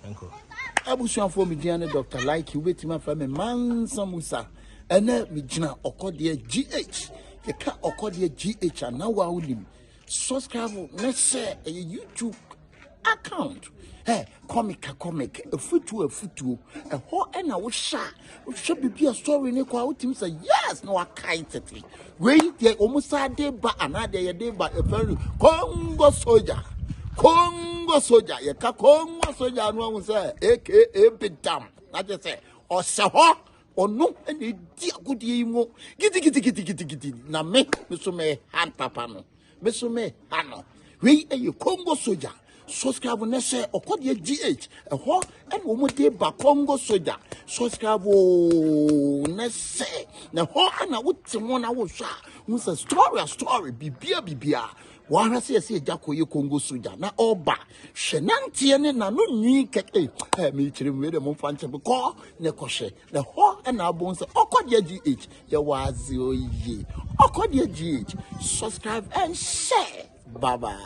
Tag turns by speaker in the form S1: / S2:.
S1: Ɛnkɔ.
S2: Abusuafoɔ, me din ne Dr. Like, wobɛtumi afrɛ me Mansa Musa. Ɛnɛ megyina Ɔkɔdeɛ GH. Yɛka Ɔkɔdeɛ GH a, na wa wonim. Subscribe na hyɛ, ɛyɛ YouTube account. Hey, comic a comic, afutuo afutuo. Ɛhɔ ɛna wohyɛ a, wohwɛ biribi a story ne kɔ a, wotumi sɛ yes na wakae tete. Wei deɛ, wɔn sa de ba anaa deɛ yɛde ba, yɛfrɛ no Congo Soldier. Congo Soldier, yɛka Congo Soldier no, ahu sɛ aka Bidam na kyerɛ sɛ ɔhyɛ hɔ, ɔno ɛna edi agodie yi mu gidigidigidigidi. Na me so me ha papa no, me so me ha no. Wei ɛyɛ Congo Soldier. Subscribe na hyɛ Ɔkɔdeɛ GH. Ɛhɔ ɛna wɔn de ba Congo Soldier. Subscribe ooo na hyɛ, na ɛhɔ ɛna wote ho na wohwɛ a, wɔn sɛ story a story, bibia bibia wɔahwɛ sɛ yɛsɛ yɛgya kɔ yɛ Congo Soldier na ɔba. Hwɛ nanteɛ ne n'ano nwi kɛkɛ. Ɛ mekyerɛ mu wei de, momfa nkyɛn kɔ ne kɔhwɛ, na hɔ ɛna abɔ sɛ Ɔkɔdeɛ GH yɛwɔ adze oye. Ɔkɔdeɛ GH, subscribe and share. Bye bye.